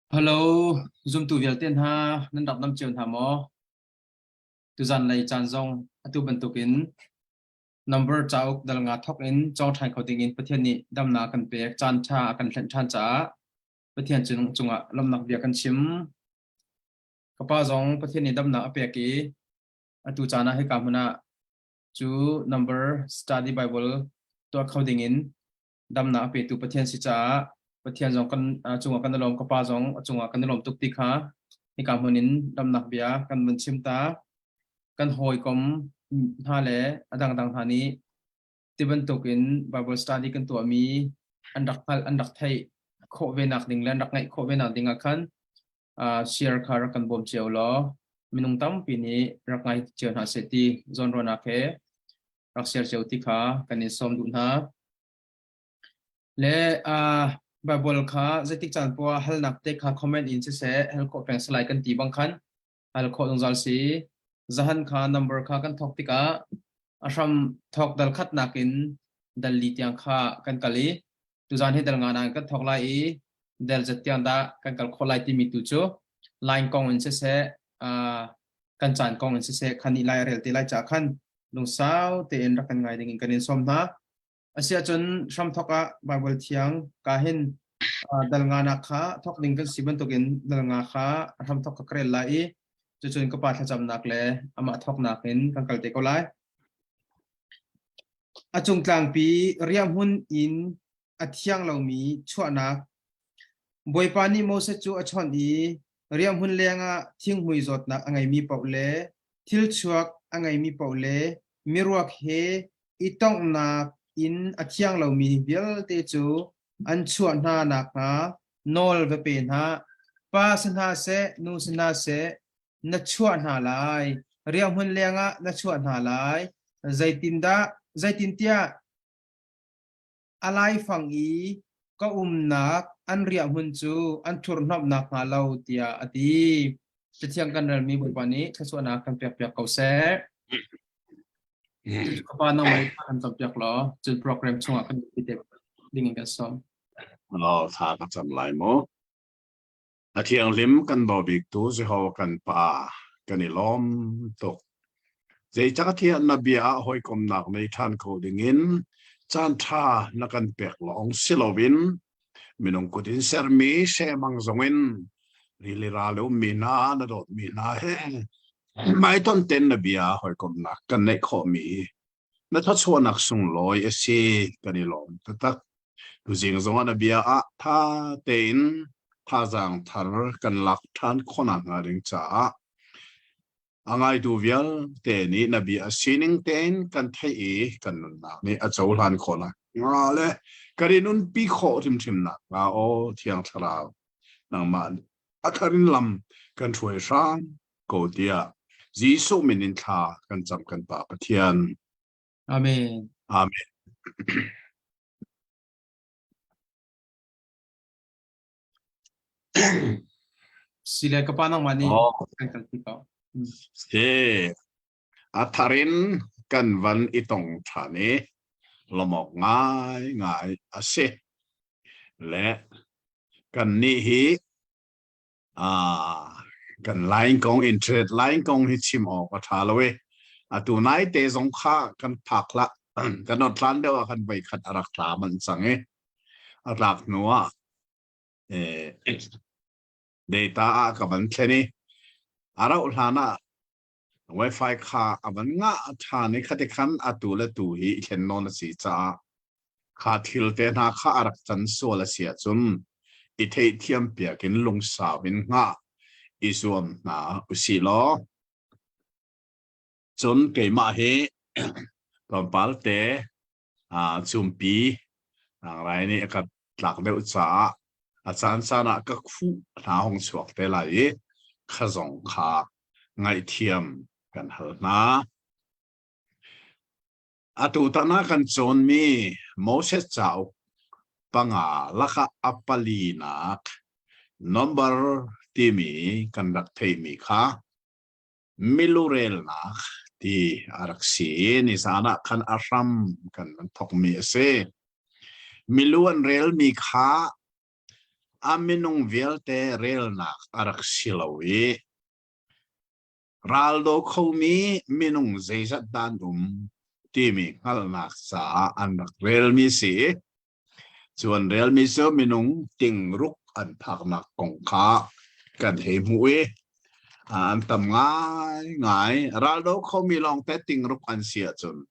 Hello, zumtu vialte hna, nan rak dam cio hna maw? Tuzan lei caan zong atu bantukin number cauk dal nga thok in cawng ṭhan kho dingin Pathian nih damnak a kan pek, caan ṭha a kan hlenh ṭhan caah Pathian cung cungah lawmhnak bia kan chim. Ka pa zong Pathian nih damnak a pek i atu caan ah hika hmun ah cu number study Bible tuah kho dingin damnak a petu Pathian si caah Pathian zong kan cungah kan i lawm ka pa zong a cungah kan i lawm tuk ti kha hika hmun in damnak bia kan vun chim ta kan hawikom hna le a dangdang hna nih ti bantukin Bible study kan tuahmi an rak hngalh an rak theih khawh ve nak ding le an rak ngaih khawh ve nak ding ah khan share kha rak kan bawm cio law minung tampi nih rak ngai cio hna seh ti zawnruahnak he rak share cio ti kha kan in sawm duh hna. Le uh, Bible kha zeitik caan poah halnak te kha comment in siseh hal khawh peng salai kan ti bang khan hal khawh zungzal si. Zahan kha number kha kan thawk tikah a hram thawk dal khatnak in dal li tiang kha kan kal i tuzan hi dal nga na kan thawk lai i del zat tiang dah kan kal khawh lai timi tu cu line kong in siseh uh, kan caan kong in siseh khan i lai rel te lai ca khan lungsau tein rak kan ngai ding in kan in sawm hna. Asiahcun hramthawk ah Baibal thiang ka hin dal nga nak kha thawk ding kan si bantukin dal nga kha hramthawk ka rel lai i cucun ka pa thlacamnak le amah thawknak in kan kal te ko lai. A cung tlangpi riahhmun in a thiang lomi chuahnak Bawipa nih Moses cu a chawnh i riahhmun lengah thinghmui zawtnak a ngeimi paoh le thilchuak a ngeimi paoh le miruak he i tonghnak in a thiang lomi vialte cu an chuah hna nakhnga nawl va pe hna. Pa si hna seh, nu si hna seh, na chuah hna lai. Riahhmun lengah na chuah hna lai. Zeitindah, zeitintiah a laifang i ka umnak an riahhmun cu an thurhhnawmh nakhnga lo tiah a ti. Cathiang kan relmi Bawipa nih thluachuahnak kan pekpiak ko seh. Ka pa nangmah nih kan campiak law cun program chungah kan ti te ding in kan sawm. Law thla ka cam lai mu. A thianghlim kan daw biktu Jehovah kan Pa, kan i lawm tuk. Zeicahtiah na bia ah hawikomnak nei ṭhan kho dingin caanṭha na kan pek lawng si loin minung kut in sermi sehmang zongin rili ral ummi hna na dawtmi hna he hmaitonh tein na bia hawikomnak kan neih khawhmi na thluachuahnak sunglawi a si kan i lawm taktak. Tuzing zongah na bia ah tha tein thazaang thar kan lak ṭhan khawhnak hnga ding caah a ngaitu vialte nih na bia sining tein kan theih i kan nunnak nih a cohlan khawhnak hnga le kan i nunpi khawh hrimhrim nak hnga aw Thiang Thlarau nangmah a thar in lam kan hruai hram ko tiah Jesuh min in thla kan cam kan Pa Pathian. Amen. Amen. Sile ka pa nangmah nih Oh. kan kalpi ko. Si. A thar in kan van i tong ṭhan i lawmawk ngai ngai a si. Le kan nih hi Ah, kan line kong internet line kong hi chim awk a ṭha lo i atu nai te zong kha kan phak hlah kan ot hlan deuh ah khan voi khat a rak tla manh cang i a tlak hnu ah eh, data ah ka van thlen i a rauh hlan ah Wi-Fi kha a van ngah ṭhan i khati khan atu le tu hi i thlen nawn a si caah kha thil te hna kha a rak can sual a si ahcun i theihthiam piak in lungsau in hngah i zuam hna usih law cun keimah hi tlawmpal te cumpi tlangrai nih a ka tlak deuh caah a caan caan ah ka khuh hna hong chuak te lai i kha zong kha ngaihthiam kan hal hna. Atu tan ah kan cawnmi Moses cauk panga lakah a palinak number timi kan rak theihmi kha milurelnak ti a rak si i nizan ah khan a hram kan van thokmi a si. Milu an relmi kha A minung vialte relnak a rak si lo i raldo khomi minung zeizat dah an um timi hngalhnak caah an rak relmi si. Cu an relmi cu minung tingruk an phaknak kong kha kan hei hmuh i an tam ngaingai. Raldo khomi lawngte tingruk an si ahcun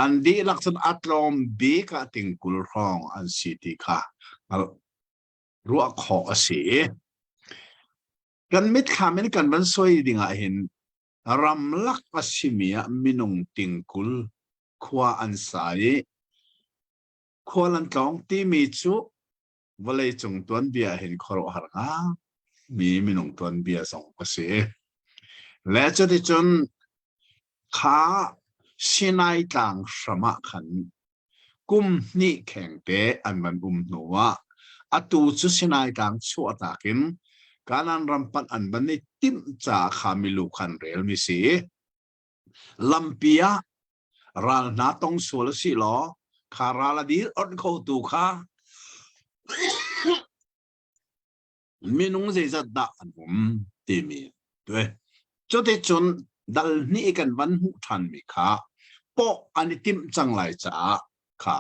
an dihlak cun a tlawm bik ah tingkul hrawng an si ti kha hngalh ruah khawh a si i kan mitthlam in kan van soi ding ah hin ramlak a simi ah minung tingkul khua an sa i khual an tlawng timi cu vawleicung tuanbia hin khuaruahhar mi minung tuanbia zong a si. Le cuticun kha Sinai tlang hram ah khan kum hnih khengte an van um hnu ah atu cu Sinai tlang chuahtak in Kanaan ram panh an van i timh caah kha milu khan relmi si. Lampi ah ral hna tong sual a si law kha ral a dir onh khotu kha minung zeizat dah an um timi tue cuticun dal hnih kan van hmuh ṭhanmi kha pawh an i timh cang lai caah kha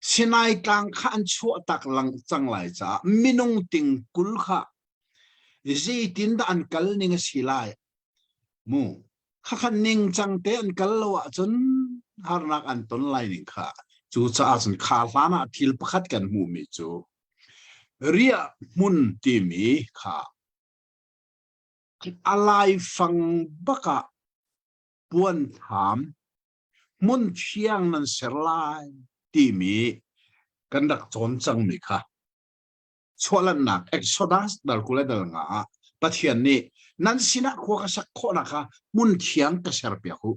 Sinai tlang kha an chuah tak lang cang lai caah minung ting 20 kha zeitin dah an kal ning a si lai mu khakha ningcang te an kal lo ahcun harnak an ton lai ning kha cucaah cun kha hlan ah thil pakhat kan hmuhmi cu riah hmun timi kha a laifang bak ah puan thlam hmun thiang nan ser lai timi kan rak cawn cangmi kha chuahlannak Exodus dal 20 le dal nga ah Pathian nih nan sinah khua ka sak khawhnak kha hmun thiang ka serpiak u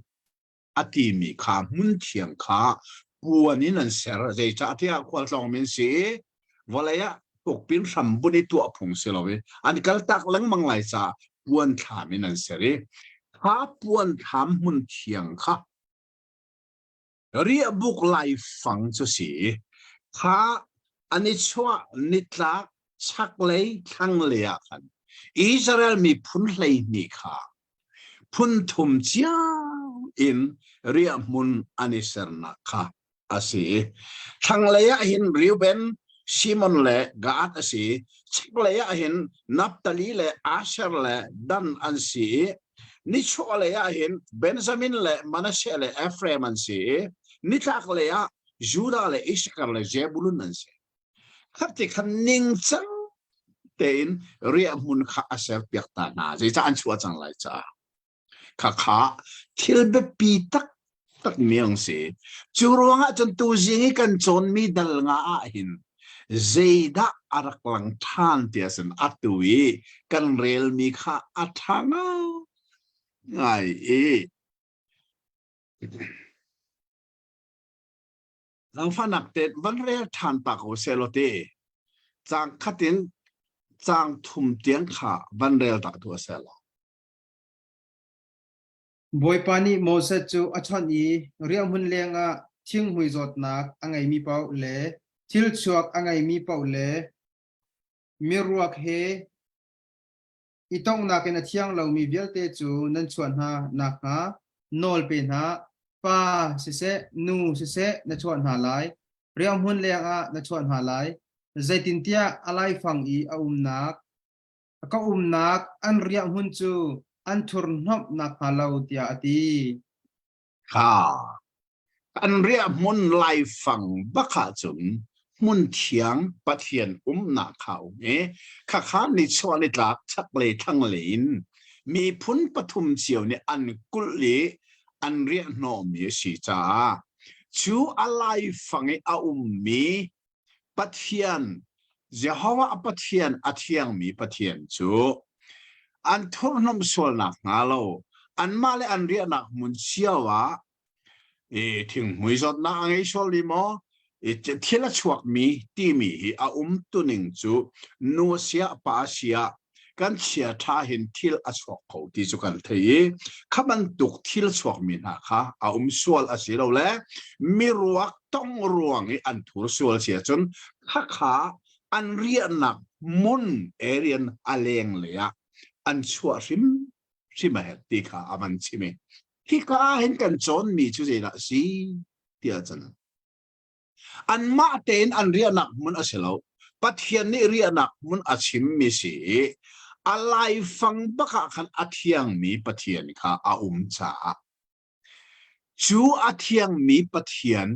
a timi kha hmun thiang kha puan in an ser zeicahtiah khualtlawng min si i vawlei ah pukpin hram bun i tuah phung si lo i an kaltak lengmang lai caah puan thlam in an ser i kha puan thlam hmun thiang kha Riahbuk laifang cu si kha an i chuah nitlak chaklei thlanglei ah khan Israel miphun 12 kha phun thum cio in riahhmun an i sernak kha a si. Thlanglei ah hin Reuben, Simon le Gad a si. Chaklei ah hin Naphtali le Asher le Dan an si i nichuahlei ah hin Benjamin le Manasseh le Ephraim an si i nitlaklei ah Judah le Issachar le Zebulun an si. Khati khan ningcang tein riahhmun kha a serpiak ta hna. Zeicah an chuah cang lai caah. Khakha thil biapi taktak mi an si. Cu ruangah cun tuzing i kan cawnmi dal nga ah hin zeidah a rak lang ṭhan ti ahcun atu i kan relmi kha a ṭha ngai i Zaangfahnak te van rel ṭhan ta ko seh law ti caang khat in caang thum tiang kha van rel ta tuah seh law. Bawipa nih Moses cu a chawnh i riahhmun lengah thinghmui zawtnak a ngeimi paoh le thilchuak a ngeimi paoh le miruak he i tonghnak in a thiang lomi vialte cu nan chuah hna nakhnga nawl pe hna. Pa siseh, nu siseh na chuah hna lai. Riahhmun lengah na chuah hna lai. Zeitintiah a laifang i a umnak Ka umnak an riahhmun cu an thurhnawmh nakhnga lo tiah a ti. Kha an riahhmun laifang bak ahcun hmun thiang Pathian umnak kha um i khakha nichuah nitlak chaklei thlanglei in miphun pathum cio nih an kulh i an riahhnawhmi a si caah cu a laifang i a ummi Pathian, Jehovah Pathian, a thiangmi Pathian cu an thurhnawmh sual nakhnga lo anmah le an riahnak hmun cio ah i thinghmui zawtnak a ngei sual li maw i thil a chuakmi timi hi a umtuning cu nu a siah pa a siah kan chia ṭha hin thil a chuak kho ti cu kan thei i kha bantuk thil chuakmi hna kha a um sual a si lo le miruak tong ruang i an thur sual si ahcun khakha. an riahnak hmun area a leng lei ah an chuah hrim hrim a herh ti kha a van chim i hika ah hin kan cawnmi cu zeidah a si ti ahcun anmah tein an riahnak hmun a si lo. Pathian nih riahnak hmun a chimmi si i a laifang bak ah khan a thiangmi Pathian kha a um caah cu a thiangmi Pathian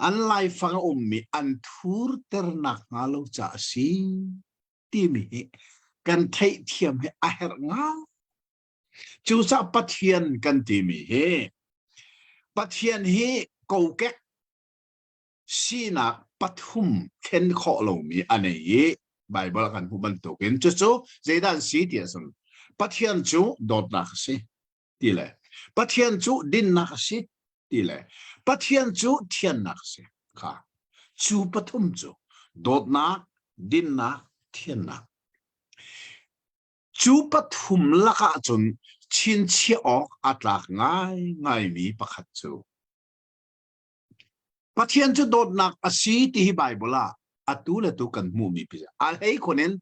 an laifang a ummi an thurternak hnga lo caah a si timi hi kan theihthiam hi a herh ngai. Cucaah Pathian kan timi hi Pathian hi kokek sinak pathum thlen khawh lomi a nei i Baibal kan hmuh bantukin cucu zeidah an si ti ahcun Pathian cu dawtnak a si ti le Pathian cu dinnak a si ti le Pathian cu thiannak a si kha cu pathum cu dawtnak, dinnak, thiannak. Cu pathum lakah cun chinchiah awk a tlak ngaingaimi pakhat cu Pathian cu dawtnak a si ti hi Baibal ah atu le tu kan hmuhmi pi a hlei khun in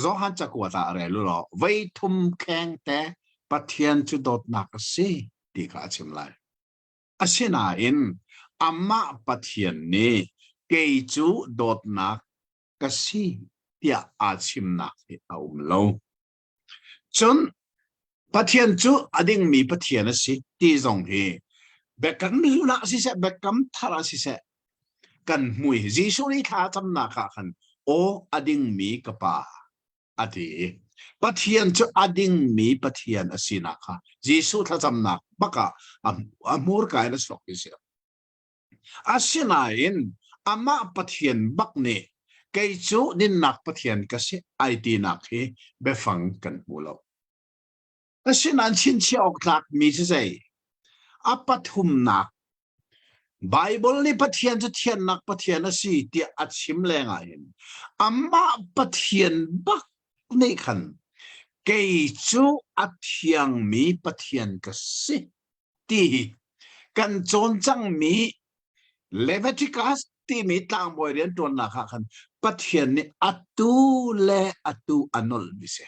Johan cakuat ah rel u law voi thum kheng te Pathian cu dawtnak a si ti kha a chim lai. Asinain amah Pathian nih kei cu dawtnak ka si tiah aa chimnak hi a um lo. Cun Pathian cu a dingmi Pathian a si ti zong hi biakam hlun ah siseh biakam thar ah siseh kan hmui Jesuh nih thla camnak ah khan aw a dingmi ka pa a ti. Pathian cu a dingmi Pathian a sinak kha Jesuh thlacamnak bak ah a hmurka in a chuak ti si. Asinain amah Pathian bak nih kei cu dinnak Pathian ka si ai tinak hi biafang kan hmu lo. Asinain chinchiah awk tlakmi cu zei? A pathumnak Baibal nih Pathian cu thiannak Pathian a si tiah a chim lengah hin amah Pathian bak nih khan kei cu a thiangmi Pathian ka si ti hi kan cawn cangmi Leviticus timi tlangbawi rianṭuannak ah khan Pathian nih atu le atu a nolhmi si.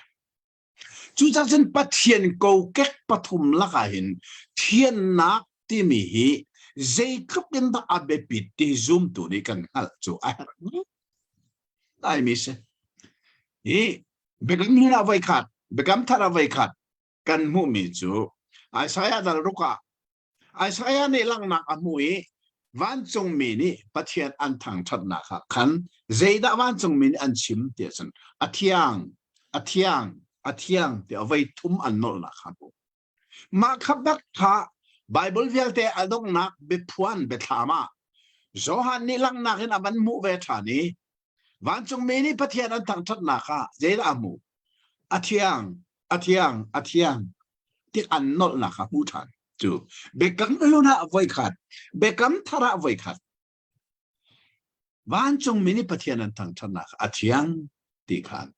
Cucaah cun Pathian kokek pathum lakah hin thiannak timi hi zeitluk in dah a biapit ti zumtu nih kan hngalh cu a herh ngaimi si. Hi Biakam Hlun ah voikhat, Biakam Thar ah voikhat kan hmuhmi cu Isaiah dal ruk ah Isaiah nih langhnak a hmuh i vancungmi nih Pathian an thangṭhatnak ah khan zeidah vancungmi nih an chim ti ahcun a thiang, a thiang, a thiang tiah voi thum an nolhnak kha hmuh. Mah kha bak kha Baibal vialte a donghnak biaphuan biathlam ah Johan nih langhnak in a van hmuh ve ṭhan i Vancungmi nih Pathian an thangṭhatnak ah zeidah a hmuh? A thiang, a thiang, a thiang ti an nolhnak a hmuh ṭhan. Cu biakam hlun ah voikhat, biakam thar ah voikhat. Vancungmi nih Pathian an thangṭhatnak a thiang ti khan.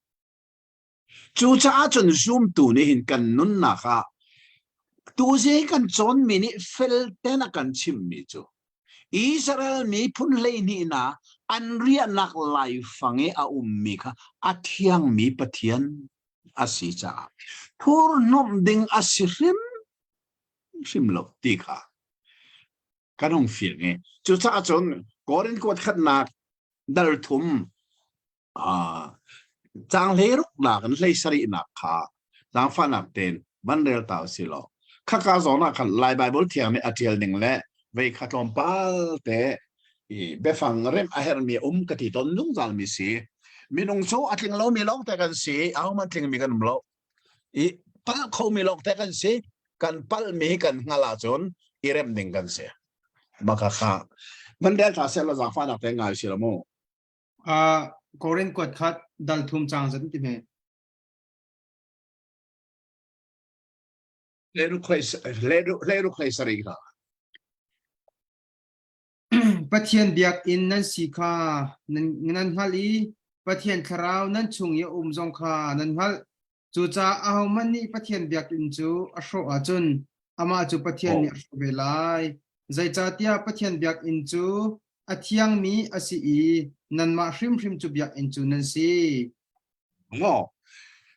Cucaah cun zumtu nih hin kan nunnak ah tuzi kan cawnmi nih felten a kan chimmi cu Israel miphun 12 hna an riahnak laifang i a ummi kha a thiangmi Pathian a si caah thurhnawmh ding a si hrim hrim lo ti kha kan hung fiang i cucaah cun Korin kuat khatnak dal thum Caang hleiruknak in hleisarihnak kha zaangfahnak tein van rel ta usih law khaka zawn ah khan Lai Baibal Thiang nih a ṭial ning le vei kha tlawmpal te i biafang remh a herhmi a um ka ti tawn zungzalmi si. Minung cu a tling lomi lawngte kan si, ahohmanh tlingmi kan um lo. I palh khomi lawngte kan si, kan palhmi kan hngalh ahcun i remh ding kan si. Maka kha van rel ta seh law zaangfahnak te ngai si lo mu. Uh, Korin kuat khat dal thum chang zan ti me. Hleiruk hlei sarih kha. Pathian biakinn nan si kha nan, nan hngalh i Pathian thlarau nan chung i a um zong kha nan hngalh. Cucaah ahohmanh nih Pathian biakinn cu a hrawh ahcun amah cu Pathian nih a hrawh ve lai. Zeicahtiah Pathian biakinn cu a thiangmi a si i. Nanmah hrimhrim cu biakinn cu nan si. Maw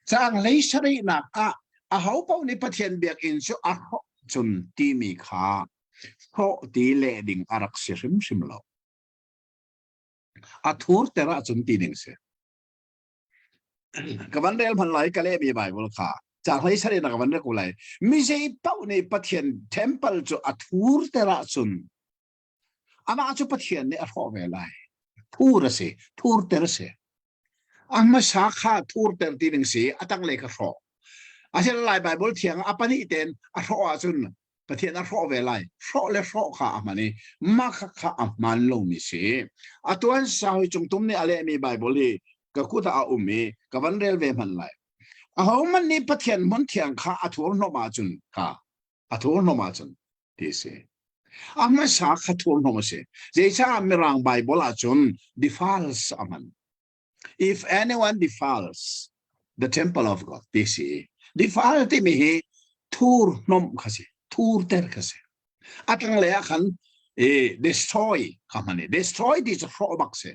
caang hlei sarihnak ah aho paoh nih Pathian biakinn cu a hrawh cun timi kha hrawh ti leh ding a rak si hrimhrim lo. A thurter ahcun ti ding si. Ka van rel hman lai ka lehmi Bible kha caang hlei sarihnak ka van rel ko lai. Mi zei paoh nih Pathian temple cu a thurter ahcun Amah cu Pathian nih a hrawh ve lai. Thur a si, thurter a si. A hmasa kha thurter ti ding si, a tanglei kha hrawh. Asinain Lai Baibal thiang a pahnih tein a hrawh ahcun Pathian a hrawh ve lai. Hrawh le hrawh kha a hman i mah kha kha a hmaan lomi si. Atu an saui cungtum nih a lehmi Baibal hi ka kut ah a um i ka van rel ve hmanh lai. Ahohmanh nih Pathian hmun thiang kha a thurhnawmh ahcun kha a thurhnawm ahcun ti a si. A hmasa kha thurhnawm a si. Zeicah Mirang Bible ahcun defiles a hman. If anyone defiles the temple of God ti si. Defile timi hi thurhnawmh kha si. Thurter kha si. A tanglei ah khan e, destroy kha hman i destroy ti cu hrawh bak si.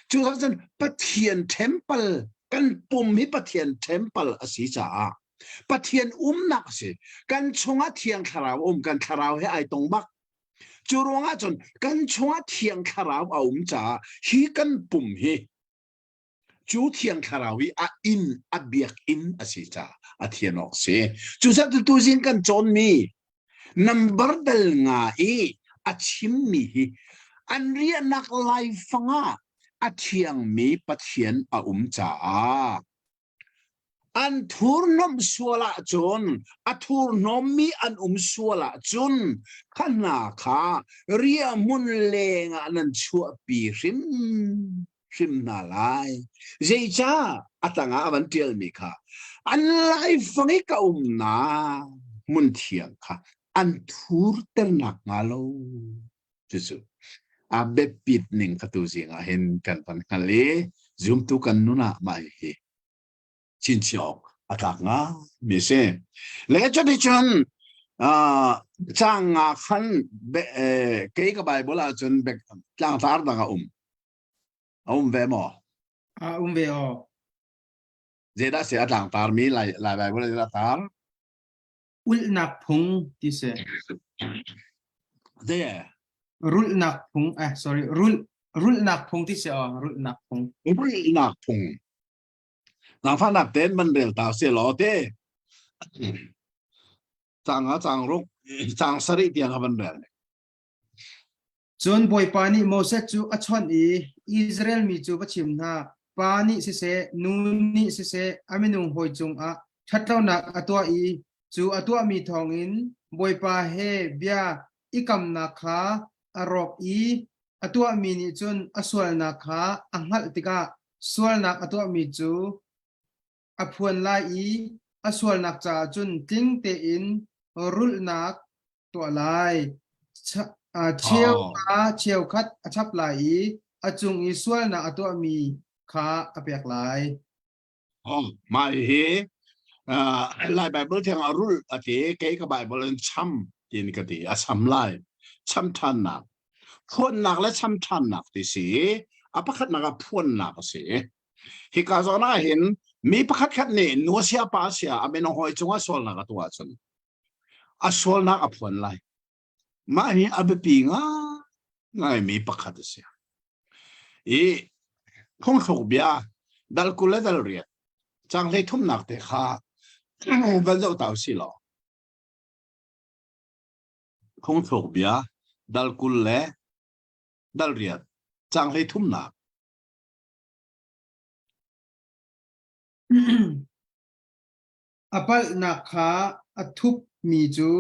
Cu cun Pathian temple kan pum hi Pathian temple a si caah Pathian umnak a si. Kan chungah Thiang Thlarau um, kan thlarau he ai tong bak. Cu ruangah cun kan chungah Thiang Thlarau a um caah hi kan pum hi cu Thiang Thlarau hi a inn, a biakinn a si caah a thian awk si. Cucaah tuzing kan cawnmi Nambar dal nga i a chimmi hi an riahnak laifang ah a thiangmi Pathian a um caah an thurhnawmh sual ahcun a thurhnawmmi an um sual ahcun kha hna kha riahhmun lengah nan chuahpi hrim hrim hna lai. Zeicah a tangah a van ṭialmi kha an laifang i ka umnak hmun thiang kha an thurter nakhnga lo. Cucu a biapit ning kha tuzing ah hin kan van hngal i zumtu kan nun ah mah hi chinchin awk a tlak nga mi si. Le cuticun caang nga khan kei ka Bible ahcun tlangtar dang a um. A um ve maw? A um ve aw. Zeidah si a tlangtar mi Lai Lai Bible ah tar? Ulhnak phung ti si. Zei Rulhnak phung eh sorry rulh rulhnak phung ti si aw rulhnak phung. Rulhnak phung. Nangfahnak ten man rel ta se law te. Cang a cang ruk cang sarih tiang a van rel. Cun Bawipa nih Moses cu a chawnh i Israel mi cu va chim hna, pa nih siseh, nu nih siseh, a minung hawi cungah ṭhatlonak a tuah i cu a tuahmi thawngin Bawipa he bia i kamnak kha a rawk i a tuahmi nih cun a sualnak kha a hngalh tikah sualnak a tuahmi cu a phuan lai i a sualnak caah cun tling tein rulhnak tuah lai. Cheu kha cheukhat a chap lai i a cung i sualnak a tuahmi kha a pek lai. Oh, mah hi Lai Bible thiang a rulh a ti kei ka Bible in cham tiin ka ti a cham lai cham ṭhannak phuannak le cham ṭhannak ti si a pakhatnak ah phuannak a si hika zawn ah hin mi pakhat khat nih nu sia pa sia a minung hawi cungah sualnak a tuah ahcun a sualnak a phuan lai. Mah hi a biapi ngaingaimi pakhat a si. I phungthluk bia dal 20 le dal riat cang hlei thumnak te kha van zoh ta usih law. Phungthluk bia dal 20 le dal riat cang hlei thumnak. A palhnak kha a thupmi cu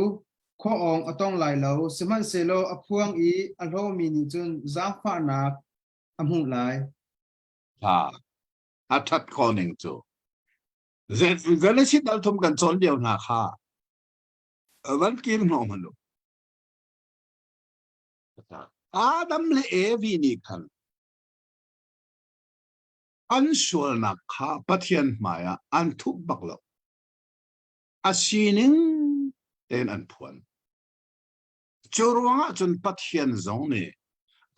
khua awng a tong lai lo, sihmanhsehlaw a phuang i a hlawmi nih cun zaangfahnak a hmuh lai. Ha, a ṭhat khawh ning cu. Genesis dal thum kan cawn lio hna kha van kir hnawh hmanh u. Adam le Evi nih khan An sualnak kha Pathian hmaiah an thup bak lo. A sining tein an phuan. Cu ruangah cun Pathian zong nih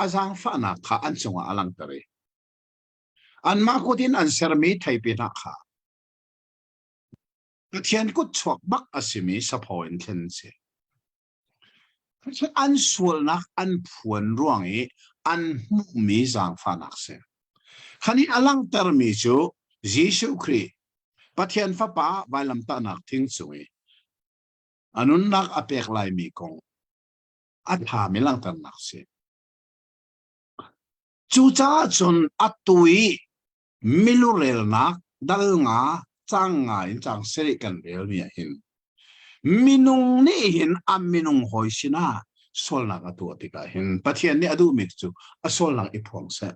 a zaangfahnak kha an cungah a langhter i. Anmah kut in an sermi theipi hnah kha Pathian kut chuak bak a simi saphaw in thlen an si. An sualnak an phuan ruang i an hmuhmi zaangfahnak si. Khan i a langhtermi cu Jesuh Khrih Pathian Fapa vailamtahnak thing cung i a nunnak a pek laimi kong a ṭhami langhternak si. Cucaah cun atu i milurelnak dal nga cang nga in cang sarih kan relmi ah hin minung nih hin a minung hawi sinah sualnak a tuah tikah hin Pathian nih a duhmi cu a sualnak i phuang seh.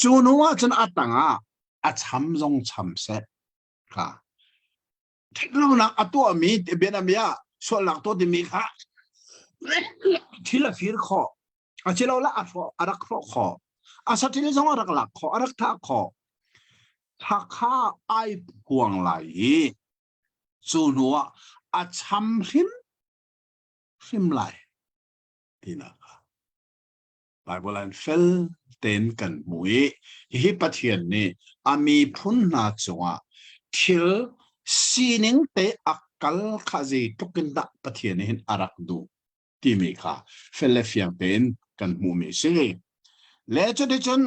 Cu hnu ah cun a tangah a cham zong cham seh kha Ṭhatlonak a tuahmi bianabia sualnak tuah timi kha thil a fir khawh. Asilole a hrawh, a rak hrawh khawh. A saṭil zong a rak lak khawh, a rak thah khawh. Thakha ai phuang lai i cu hnu ah a cham hrim hrim lai tinak kha. Baibal an fel tein kan hmu i hihi Pathian nih a miphun hna cungah thil sining te a kal kha zeitluk in dah Pathian nih hin a rak duh timi kha fel le fiang tein kan hmuhmi a si. Le cuticun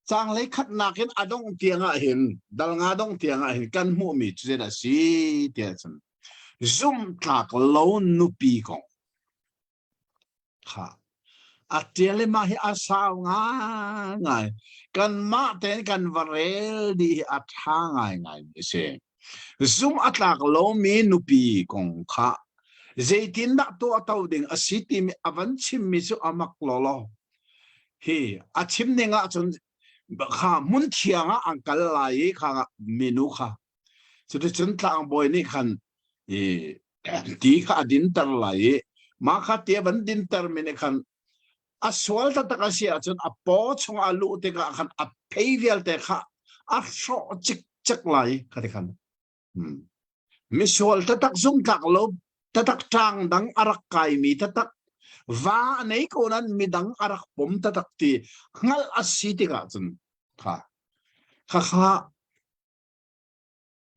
caanglei khatnak in a dongh tiang ah hin dal nga dongh tiang ah hin kan hmuhmi cu zeidah a si tiah cun zumhtlak lo nupi kong Kha. A ṭial i mah hi a sau ngaingai. Kanmah tein kan va rel dih hi a ṭha ngaingaimi a si. Zumh a tlak lomi nupi kong kha zeitindah tuahto ding a si timi a van chimmi cu a mak lawlaw. Hi a chim ning ahcun kha hmun thiang ah an kal lai i kha minu kha cuticun tlangbawi nih khan i ti kha a dinter lai i mah kha ti a van dinter mi nih khan a sual taktak a si ahcun a paw chung a luh tikah khan a phei vialte kha a hrawh cikcek lai kha ti khan hmm. misual taktak zungtlak lo taktak ṭang dang a rak kaimi taktak va a nei ko nan midang a rak pom taktak ti hngalh a si tikah cun kha kha kha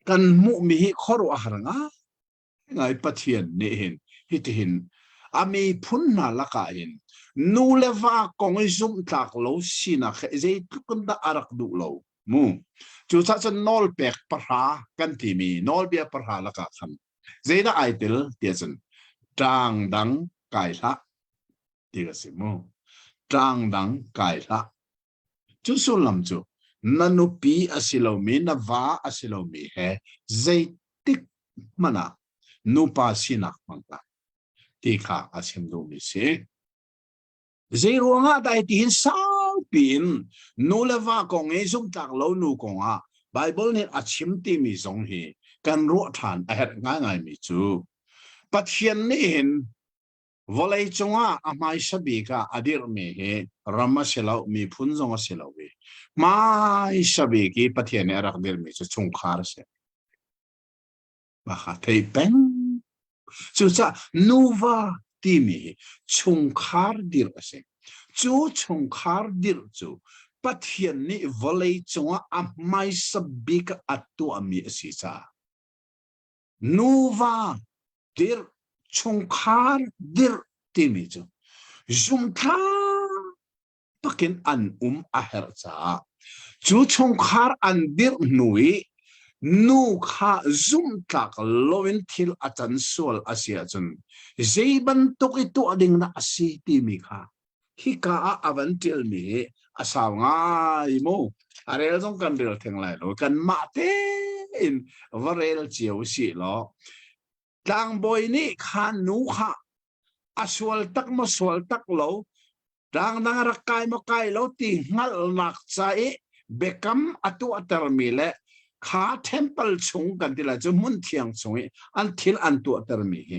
kan hmuhmi hi khuaruahhar ngai Pathian nih hin hitihin a miphun hna lakah hin nu le va kong i zumhtlak lo sinak he zeitluk in dah a rak duh lo mu cucaah cun nawlpek pahra kan timi nawlbia pahra lakah khan zeidah ai tel tiah cun ṭang dang kai hlah ti a si mu ṭang dang kai hlah Cu sullam cu na nupi a si lomi, na va a si lomi he zeitik hmanh ah nupa sinak hmang hlah ti kha a chim duhmi si. Zei ruangah dah ti hin saupi in nu le va kong i zumhtlak lo nu kong ah Bible nih a chim timi zong hi kan ruah ṭhan a herh ngaingaimi cu Pathian nih hin Vawlei cungah a hmaisa bik ah a dirhmi hi ram a si lo, miphun zong a si lo i hmaisa bik i Pathian nih a rak dirhmi cu chungkhar a si. Mah kha thei peng. Cucaah nuva timi hi chungkhar dirh a si. Cu chungkhar dirh cu Pathian nih vawlei cungah a hmaisa bik a tuahmi a si caah nuva dirh chungkhar dirh timi cu zumthlak takin an um a herh caah cu chungkhar an dirh hnu i nu kha zumhtlak loin thil a can sual a si ahcun zei bantuk i tuah ding dah a si timi kha hika ah a van ṭialmi hi a sau ngai mu a rel zong kan rel theng lai lo kanmah tein va rel cio si law tlangbawi nih kha nu kha a sual tak maw sual tak lo tlang dang a rak kai maw kai lo ti hngalhnak ca i biakam a tuahtermi le kha temple chung kan ti lai cu hmun thiang chung i an thil an tuahtermi hi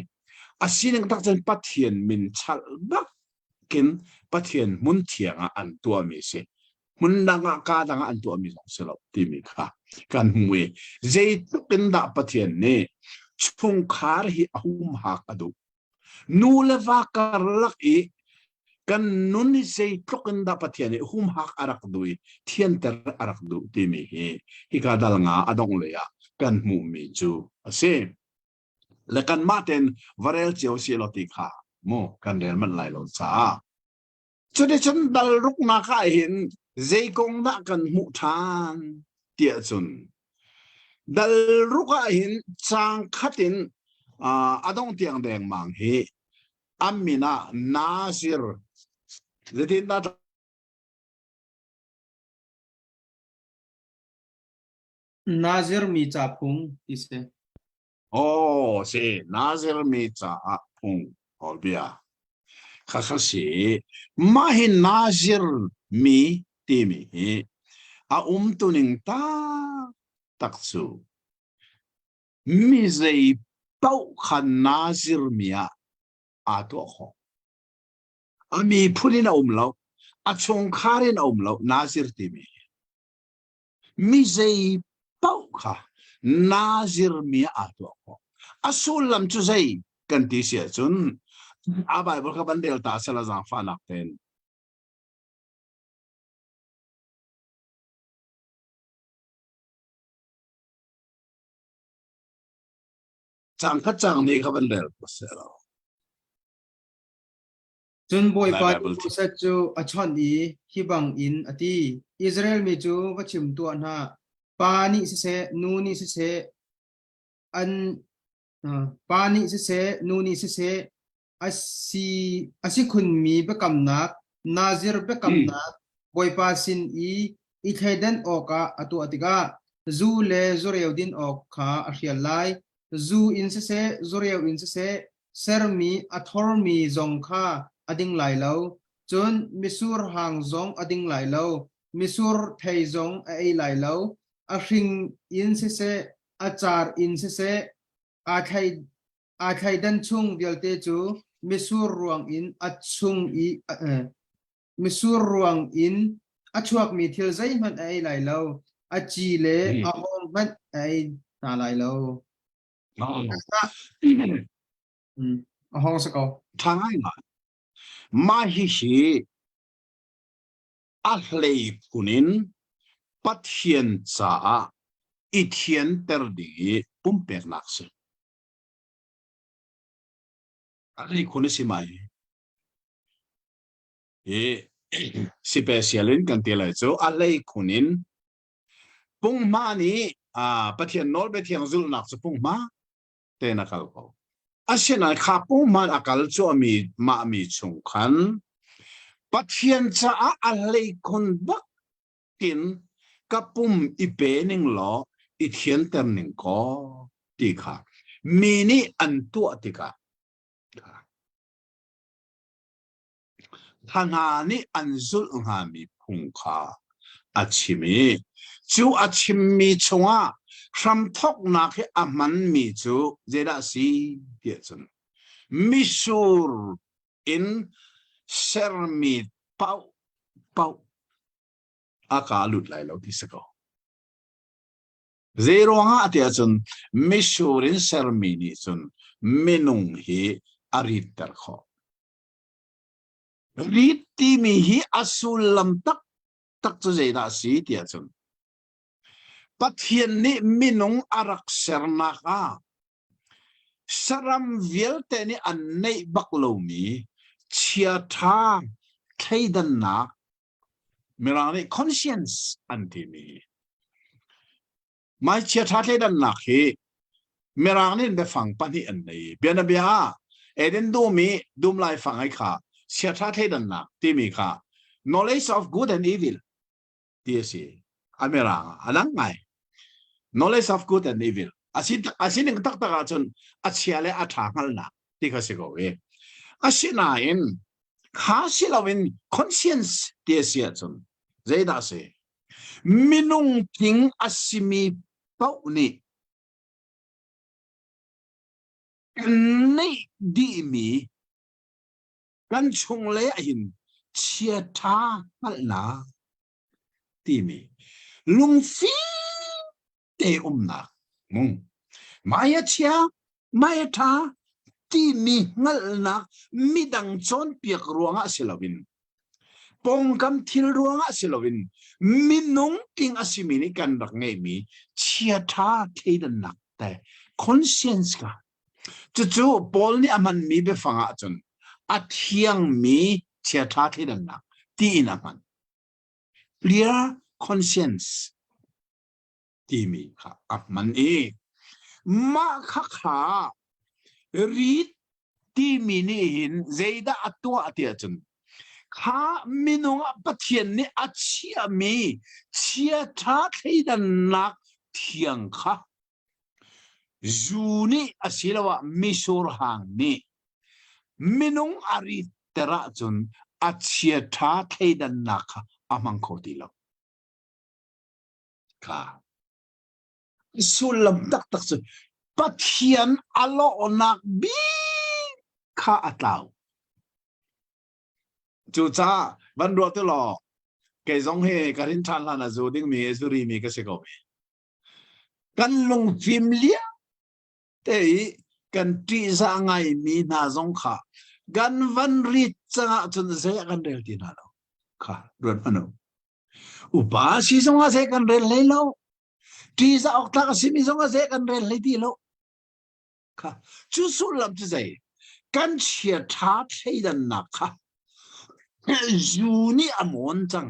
a sining tak cun Pathian min chalh bak kin Pathian hmun thiang ah an tuahmi si hmun dang ah ka dang ah an tuahmi zong si lo timi kha kan hmu i zeitluk in dah Pathian nih chungkhar hi a humhak a duh nu le va karlak i Kan nun hi zeitluk in dah Pathian nih humhak a rak duh i thianter a rak duh timi hi hika dal nga a dongh lei ah kan hmuhmi cu a si. Le kanmah tein va rel cio si law ti kha mu kan rel manh lai lo caah. Cuticun dal ruknak ah hin zei kong dah kan hmuh ṭhan tiah cun dal ruk ah hin caang khat in a dongh tiang dengmang hi an min ah Nazir zeitindah Nazir mi ca phung ti si. Oh, si Nazir mi caah phung bia kha kha si. Mah hi Nazir mi timi hi a umtuning taktak cu mi zei paoh kha Nazir mi ah aa tuah khawh. A miphun in a um lo, a chungkhar in a um lo, Nazir timi hi. Mi zei paoh kha Nazir mi ah aa tuah khawh. A sullam cu zei kan ti si ahcun a Bible kha van rel ta sela zaangfahnak tein. Cang khat cang nih kha van rel ko seh law. Cun Bawipa nih Moses cu a chawnh i hi bangin a ti, Israel mi cu va chim tuah hna, pa nih siseh, nu nih siseh, an pa nih siseh, nu nih siseh, a si a si khunmi biakamnak, Nazir biakamnak Bawipa sin i i thleidan awkah a tuah tikah zu le zureu din awk kha a hrial lai. Zu in siseh, zureu in siseh, sermi a thormi zong kha a ding lai lo, cun mitsur hang zong a ding lai lo, mitsur thei zong a ei lai lo, a hring in siseh, a car in siseh, aa thlei aa thleidan chung vialte cu mitsur ruang in a chung i eh, mitsur ruang in a chuakmi thil zeihmanh a ei lai lo, a ci le a hawng hmanh a ei hna lai lo. A hong si ko. Ṭha ngaingai. Mah hihi a hlei phun in Pathian caah i thianter ding i pumpeknak si. A hlei khun a si mai. Hi special in kan ti lai cu a hlei khun in Punghma nih Pathian nawlbia thiang zulhnak cu punghma tein a kal ko. Asinain kha punghman a kal cuahmi mah mi chung khan Pathian caah a hleikhun bak in ka pum i pe ning law i thianter ning kaw ti kha mi nih an tuah tikah Kha hna nih an zulh hngami phung kha a chim i cu a chimmi chungah hramthawknak hi a hmanmi cu zeidah a si tiah cun mitsur in sermi paoh paoh a ka lut lai lo ti si ko. Zei ruangah tiah cun mitsur in sermi nih cun minung hi a ritter khawh. Rit timi hi a sullam taktak cu zeidah a si tiah cun Pathian nih minung a rak sernak ah saram vialte nih an neih bak lomi chiaṭha thleidannak Mirang nih conscience an timi Mai chiaṭha thleidannak hi Mirang nih biafang pahnih an nei. Bianabia ah Eden dum i dum laifang ai kha chiaṭha thleidannak timi kha knowledge of good and evil ti a si. A Mirang ah a dang ngai. Knowledge of good and evil. A si a sining taktak ahcun a chia le a ṭha hngalhnak ti kha si ko i. Asinain kha si loin conscience ti a si ahcun zeidah a si? Minung tling a simi paoh nih kan neih dihmi kan chunglei ahhin chiaṭha hngalhnak timi lungfim te umnak mung mai a chia mai a ṭha. timi hngalhnak midang cawnpiak ruangah si loin pawngkam thil ruangah si loin minung tling a simi nih kan rak ngeihmi chiaṭha thleidannak te conscience ka cucu Paul nih a hmanmi biafang ahcun a thiangmi chiaṭha thleidannak tiin a hman clear conscience timi kha a hman i mah kha kha rit timi nih hin zeidah a tuah tiah cun kha minung ah Pathian nih a chiahmi chiaṭha thleidannak thiang kha zu nih asiloah misur hang nih minung a ritter ahcun a chiaṭha thleidannak kha a hmang kho ti lo. Kha sullam taktak cu Pathian a lawhnak bik kha a tlau. Cucaah van ruah ti law kei zong hi ka rin ṭhan hlan a zu dingmi zu rimi ka si ko. Kan lungfim liam te i kan ṭihzah ngaimi hna zong kha kan van rit cang ahcun zei ah kan rel ti hna lo. Kha ruat hmanh u. Upa si zong ah zei kan rel hlei lo. Ṭihzah awk tlak a simi zong ah zei kan rel hlei ti lo. Kha cu sullam cu zei? Kan chiaṭha thleidannak kha zu nih a mawn cang.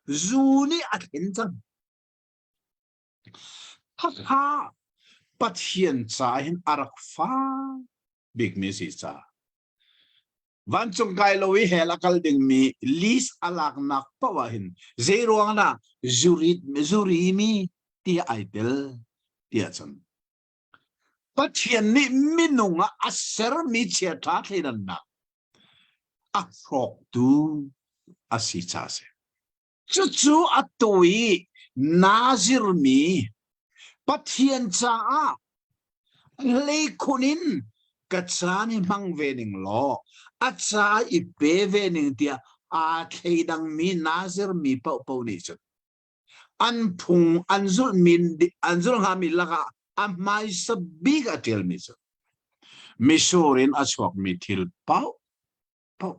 Zu nih a thlen cang. Khakha Pathian ca hin a rak fa bikmi si ca. Vancung kai lo i hell a kal dingmi list a laknak paoh ah hin zei ruang dah zurit zuri mi ti ai tel tiah cun Pathian nih minung ah a sermi chiaṭha thleidannak a hrawktu a si ca a si. Cucu atu i Nazir mi Pathian caah hleikhun in ka caan hi hmang ve ning law a ca i pe ve ning tiah aa thleidangmi Nazir mi paohpaoh nih cun an phung an zulhmi an zulh hngami lakah a hmaisa bik a ṭialmi cu misur in a chuakmi thil paoh paoh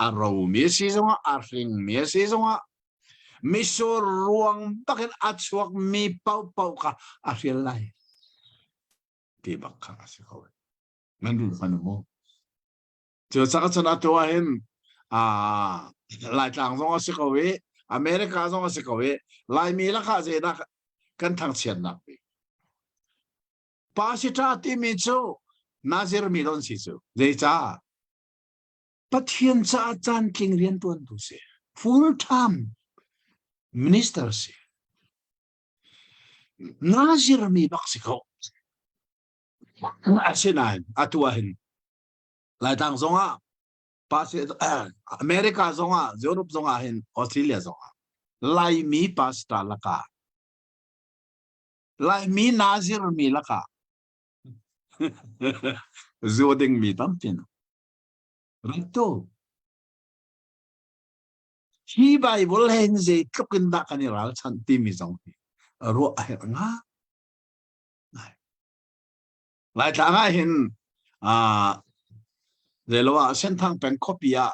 a romi a si zongah a hringmi a si zongah misur ruang bakin a chuakmi paohpaoh kha a hrial lai ti bak kha a si ko nan rul hman mu cu cak cun atu ah hin Laitlang zong a si ko i America zong a si ko i Laimi lakah zeidah kan thangchiatnak bik Pasita timi cu Nazir mi don si cu zeicah Pathian caah caantling rianṭuantu si. Full time minister si. Nazir mi bak si ko. Asinain atu ah hin Laitlang zongah America zongah Europe zongah hin Australia zongah Laimi pastor lakah Laimi Nazir mi lakah zu ding mi tampi Ringtu. Hi Bible he hin zeitluk in dah kan i ralchanh timi zong hi ruah a herh nga. Laitlang ah hin zeilo ah Senthang peng khuapi ah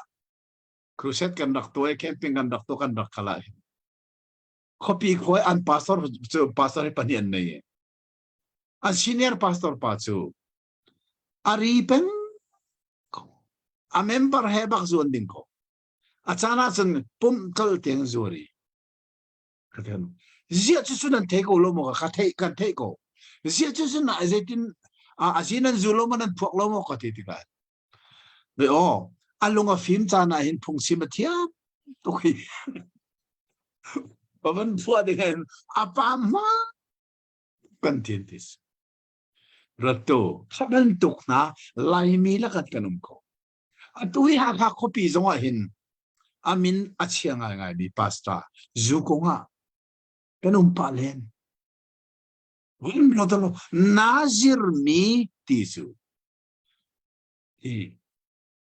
crusade kan rak tuah i camping kan rak tuah kan rak kal ah hin khuapi khua an pastor cu pastor hi pahnih an nei an senior pastor pa cu a ri peng ko. A member he bak zuan ding ko. A caan ah cun pumh tlol tiang zuari. Zia cu cu nan thei ko lo maw ka theih kan theih ko. Zia cu cu na zeitin a si nan zu lo maw nan phuak lo maw ka ti tikah. Ve aw a lung a fim caan ah hin phungchim a thiam tuk hi. Pavan phuah ding hin a pa hma kan thin tis. Rattu kha bantuk hna Laimi lakah kan um ko. Atu hi Hakha khuapi zong ah hin a min a chia ngaingaimi pastor zu kong ah kan um pah len. Nazir mi ti cu hi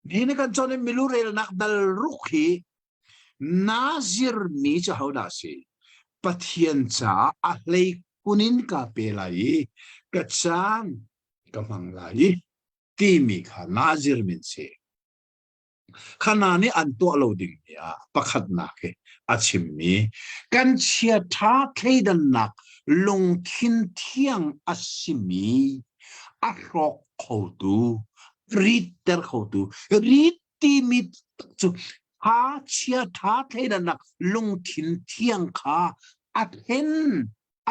Nihin kan cawn in milu relnak dal ruk hi Nazir mi cu hodah si? Pathian caah a hlei kun in ka pe lai i ka caan ka hmang lai i. timi kha Nazir min si. Khana nih an tuah lo ding mi ah pakhatnak hi a chimmi kan chiaṭha thleidannak lungthin thiang a simi a hrawk khotu ritter khotu rit timi cu tha chiaṭha thleidannak lungthin thiang kha a thlen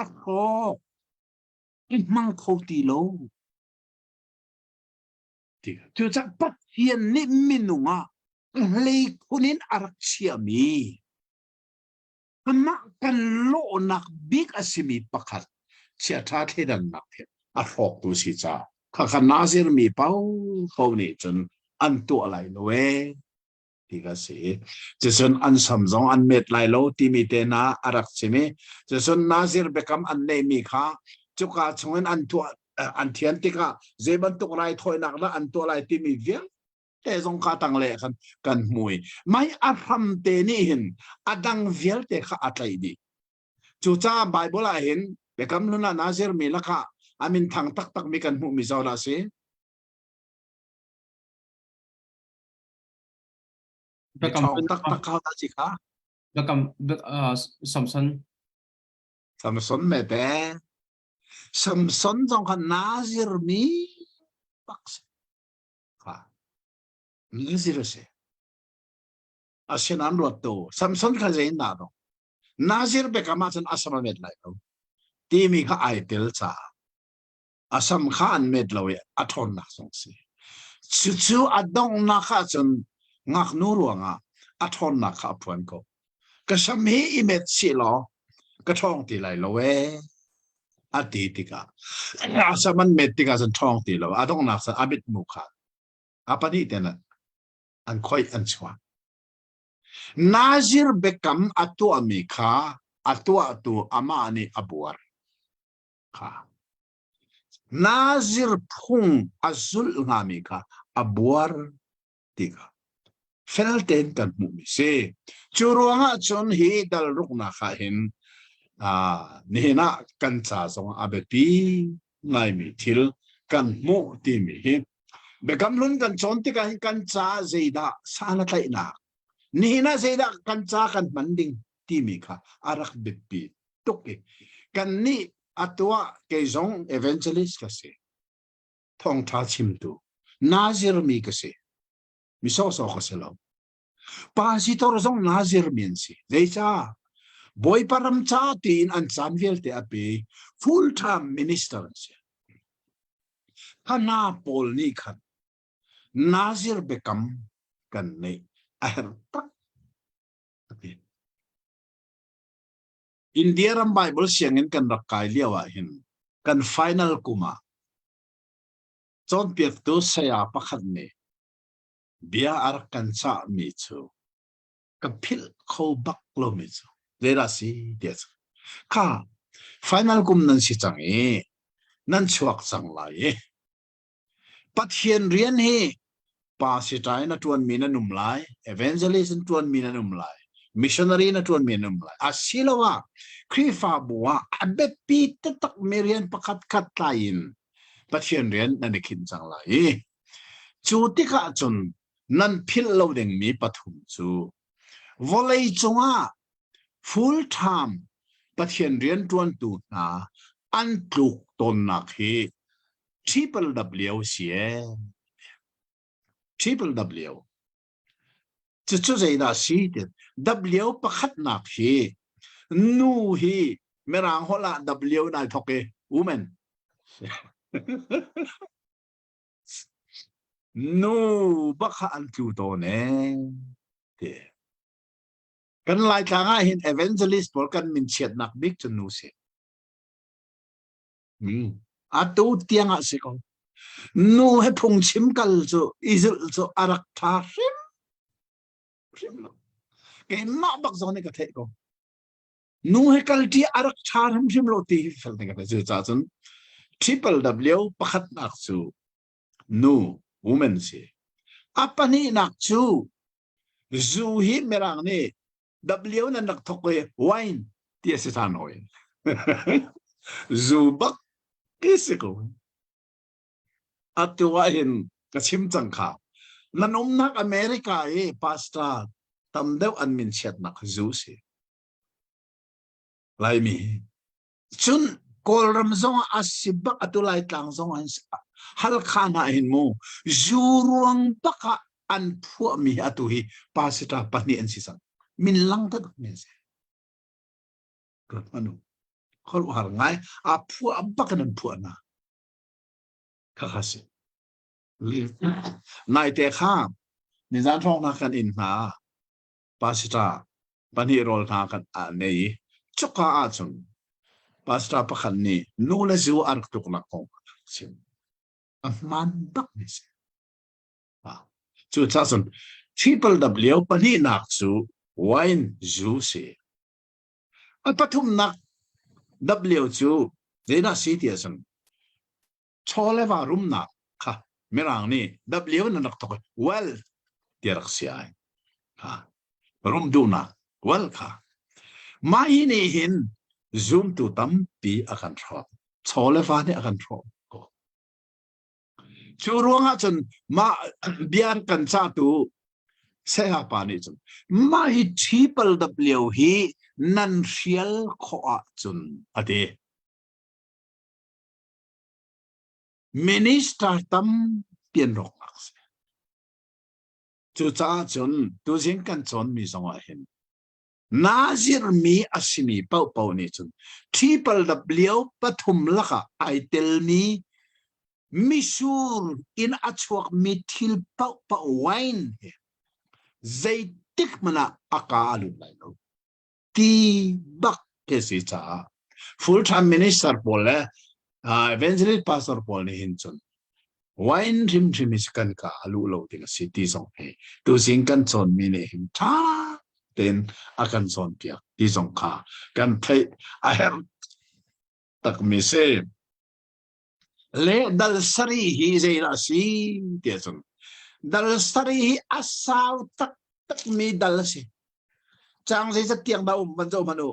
a hrawk i hmang kho ti lo. Cucaah Pathian nih minung ah hleikhun in a rak chiahmi amah kan lawhnak bik a simi pakhat chiaṭha thleidannak hi a hrawktu si caah khakha Nazir mi paohpaoh nih cun an tuah lai lo ee ti ka si. Cucun an sam zong an met lai lo timi te hna a rak chim i cucun Nazir biakam an neihmi kha cuka chungin an tuah an thian tikah zei bantuk raithawinak dah an tuah lai timi vialte zong kha tang le khan kan hmui. Mai a hram te nih hin a dang vialte kha a tlaih dih. Cucaah Bible ah hin biakam hlun ah Nazir mi lakah a min thang taktak mi kan hmuhmi zawn a si. Biakam taktak kha ta si kha. Biakam Samson. Samson me te. Samson zong kha Nazir mi bak si. Kha. Nazir a si. Asinain ruat tu Samson kha zei in dah dong. Nazir biakam ahcun a sam a met lai lo. Timi kha ai tel caah a sam kha an met lo i a ṭhawnnak zong si. Cucu a donghnak ahcun ngaknu ruangah a ṭhawnnak kha a phuan ko. Ka sam hi i met sih law ka ṭhawng ti lai lo ee a ti tikah a sam an met tikah cun ṭhawng ti lo a donghnak cun a mitmu kha a pahnih ten an khoih an chuak. Nazir biakam a tuahmi kha a tuahtu amah nih a buar. Kha. Nazir phung a zulh hngami kha a buar ti kha fel tein kan hmuhmi si. Cu ruangah cun hi dal ruknak ah hin nihin ah kan ca zong a biapi ngaimi thil kan hmuh timi hi biakam hlun kan cawn tikah hin kan ca zeidah san a tlaihnak nihin ah zeidah kan ca kan hman ding timi kha a rak biapi tuk i kannih atu ah kei zong evangelist ka si thawngṭha chimtu Nazir mi ka si mi sawsawh ka si lo Pastor zong Nazir mi an si zeicah Bawipa ram ca tiin an caan vialte a pe full time minister an si Hana pawl nih khan Nazir biakam kan neih a herh tak India ram Bible sianginn kan rak kai lio ah hin kan final kum ah cawnpiaktu saya pakhat nih bia a rak kan cahmi cu ka philh kho bak lomi cu zeidah si tiah cu kha final kum nan si cang i nan chuak cang lai i Pathian rian hi pastor na ṭuanmi nan um lai, evangelist na ṭuanmi nan um lai, missionary na ṭuanmi nan um lai. Asiloah Khrihfabu ah a biapi taktakmi rian pakhat khat tlai in Pathian rian nan i khinh cang lai i cu tikah cun nan philh lo dingmi pathum cu vawlei cungah full time Pathian rian ṭuantu hna an tluk tawnnak hi Triple W si ee. Triple W. Cucu zeidah si ti W pakhatnak hi nu hi mirang holh ah W nai thok i woman. Nu bak kha an tlu tawn ee. Ti. Kan Laitlang ah hin evangelist pawl kan min chiatnak bik cu nu si. Atu tiang ah si ko. Nu he phungchim kal cu i zulh cu a rak ṭha hrim hrim lo. Keimah bak zong nih ka theih ko. Nu he kal ṭi a rak ṭha hrimhrim lo ti hi fel ka theih. Cucaah cun triple W pakhatnak cu nu woman si. A pahnihnak cu zu hi Mirang nih W nan rak thok i wine ti a si than hoi. Zu bak ti si ko. Atu ah hin. Ka chim cang kha. Nan umnak America i pastor tam deuh an min chiatnak zu si. Laimi. Cun Kawlram zong ah a si bak atu Laitlang zong an Halkha hna hin mu zu ruang bak ah an phuahmi atu hi pastor pahnih an si cang. Min lang tak mi an si. Rat manu. Khuaruahhar ngai a phuah bak in an phuah hna. Khakha si. Naite kha nizan hrawng hna kan inn hna pastor pahnih rawl hna kan nei i cuka ahcun pastor pakhat nih nu le zu a rak tuknak kong chim. A hmaan bak mi si. Cucaah cun triple W pahnihnak cu wine zu si. A pathumnak W cu zeidah si ti ahcun chaw le va rumnak kha Mirang nih W in an rak thawk i wealth ti a rak si ai. Ha. Rum duhnak wealth kha. Mah hi nih hin zumtu tampi a kan hrawk. Chaw le va nih a kan hrawk ko. Cu ruangah cun mah bia kan cahtu saya pa nih cun mah hi triple W hi nan hrial khawh ahcun a ti. Minister tampi an rawk nak si. Cucaah cun tuzing kan cawnmi zongah hin Nazir mi a simi paohpaoh nih cun triple W pathum lakah ai telmi misur in a chuakmi thil paohpaoh wine hi zeitik hmanh ah a ka a lut lai lo ti bak ke si caah full time minister pawl le evangelist pastor pawl nih hin cun wine hrimhrim hi kan ka a luh lo ding a si ti zong hi tuzing kan cawnmi nih hin ṭha tein a kan cawnpiak ti zong kha kan theih a herh takmi si. Le dal sarih hi zeidah a si ti ahcun dal sarih hi a sau taktakmi dal a si. Cang zeizat tiang dah um van zoh hmanh u.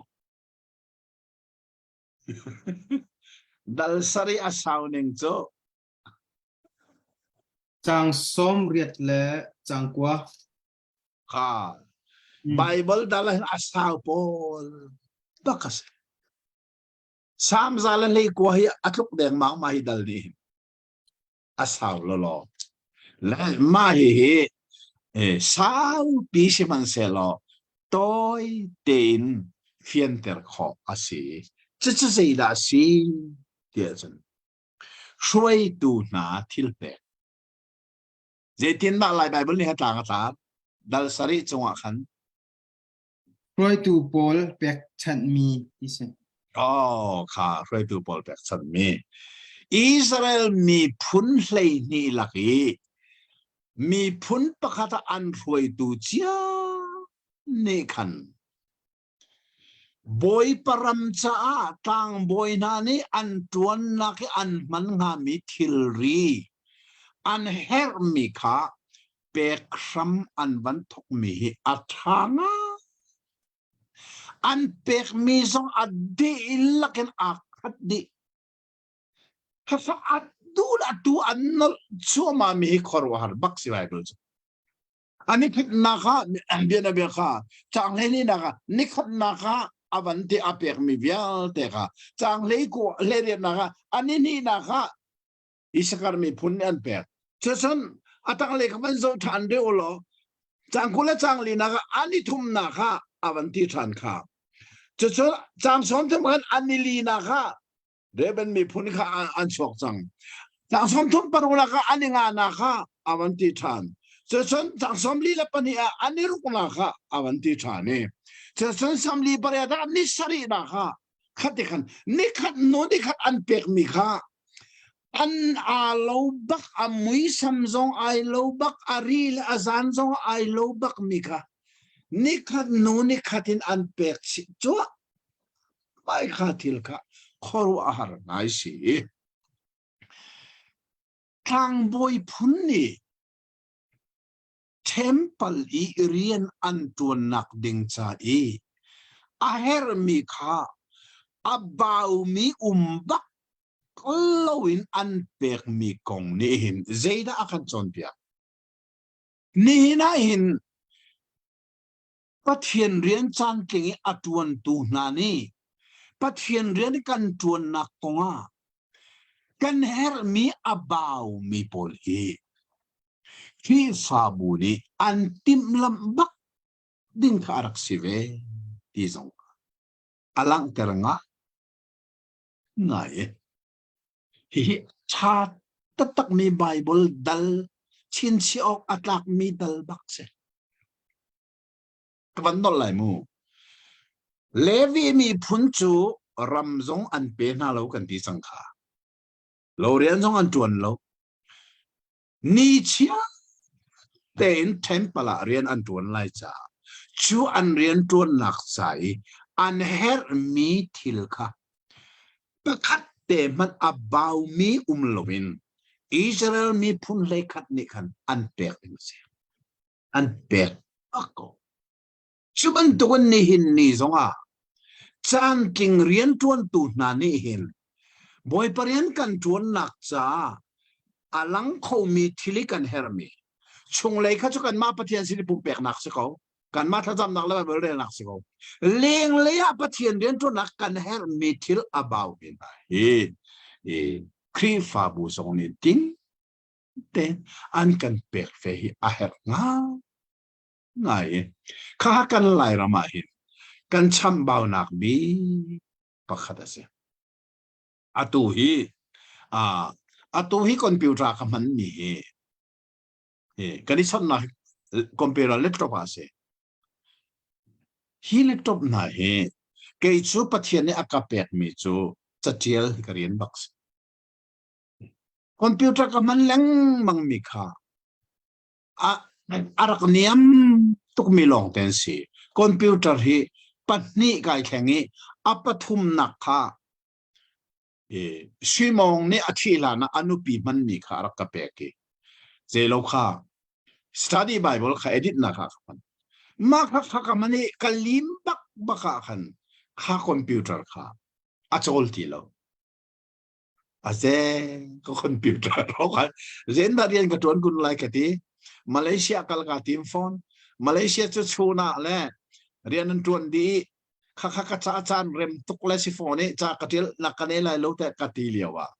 Dal sarih a sau ning cu Caang 18 le caang kua. Kha Bible dal ah a sau pawl bak a si. Salm za le hlei kua hi a tluk dengmang ma hi dal nih hin. A sau lawlaw. Le mah hihi eh, saupi sihmanhsehlaw tawi tein fianter khawh a si. Cucu zeidah a si tiah cun hruaitu hna thil pek. Zeitindah Lai Baibal nih a tlang a tlar? Dal sarih cungah khan Hruaitu pawl pekchanhmi ti si. Oh, kha hruaitu pawl pekchanhmi. Israel miphun 12 lak i miphun pakhat ah an hruaitu cio nih khan Bawipa ram caah tlangbawi hna nih an ṭuannak i an hman hngami thilri an herhmi kha pek hram an van thawkmi hi a ṭha ngai. An pekmi zong a dihlak in aa khat dih. Kha a tu le atu an nolh cuahmahmi hi khuaruahhar bak si Bible cu. A nikhatnak ah bianabia kha caang hleihnih ah nikhatnak ah a van ti a pekmi vialte kha caang hlei hleiriatnak ah a nihnihnak ah Isakar miphun nih an pek. Cucun a tanglei kha van zoh ṭhan rih u law caang 20 le caang linak ah an i thumnak ah a van ti ṭhan kha. Cucun caang 30 khan an i linak ah Reuben miphun kha an chuak cang. Caang 36 ah an i nganak ah a van ti ṭhan. Cucun caang 42 ah an i ruknak ah a van ti ṭhan i cucun 48 ah ni sarihnak ah khati khan nikhat hnu nikhat an pekmi kha an aa lo bak a muisam zong ai lo bak a ri le a zan zong ai lo bak mi kha nikhat hnu nikhat in an pek chih cuah mai kha thil kha khuaruahhar ngai si tlangbawi phun nih temple i rian an ṭuannak ding ca i a herhmi kha a baumi um bak. loin an pekmi kong nih hin zeidah a kan cawnpiak? Nihin ah hin Pathian rian caantling i a ṭuantu hna nih Pathian rian kan ṭuannak kongah kan herhmi a baumi pawl hi Khrihfabu nih an timhlamh bak ding kha a rak si ve ti zong a langhter nga ngai. Hihi ṭha taktakmi Baibal dal chinchiah awk a tlakmi dal bak si. Ka van nolh lai mu. Levi miphun cu ram zong an pe hna lo kan ti cang kha. Lo rian zong an ṭuan lo. Ni chia tein temple ah rian an ṭuan lai caah cu an rian ṭuannak ca i an herhmi thil kha pakhat te hmanh a baumi um loin Israel miphun hleikhat nih khan an pek ding a si. An pek bak ko. Cu bantukin nihin ni zongah caantling rianṭuantu hna nih hin Bawipa rian kan ṭuannak caah a lang khomi thil i kan herhmi chunglei kha cu kanmah Pathian sin i pumpeknak si ko kanmah thlacamnak le Baibal relnak si ko lenglei ah Pathian rianṭuannak kan herhmi thil a baumi hna hi i Khrihfabu zong nih ding tein an kan pek ve hi a herh ngai ngai. Kha kan Lairam ah hin kan chambaunak bik pakhat a si. Atu hi uh, atu hi computer ka hman mi hi hi kan i chonhnak computer laptop ah si. Hi laptop hna hi kei cu Pathian nih a ka pek mi cu catial hi ka rian bak si. Computer ka hman lengmang mi kha a a rak niam tukmi lawng te an si. Computer hi pahnih kai thleng i a pathumnak kha Simong nih a thih hlan ah a nupi hmanmi kha a rak ka pek i zeilo kha study Bible kha edit nak ah ka hman. Mah kha kha ka hman i ka lim bak bak ah khan kha computer kha a cawl ti lo. A ze ka computer ro zen dah rian ka tuan kun lai ka ti Malaysia kal ka tim phone Malaysia cu chuna le rian an tuan di kha kha ka ca caan rem tuk le si phone i ca ka tial nak ka nei lai lo te ka ti lio ah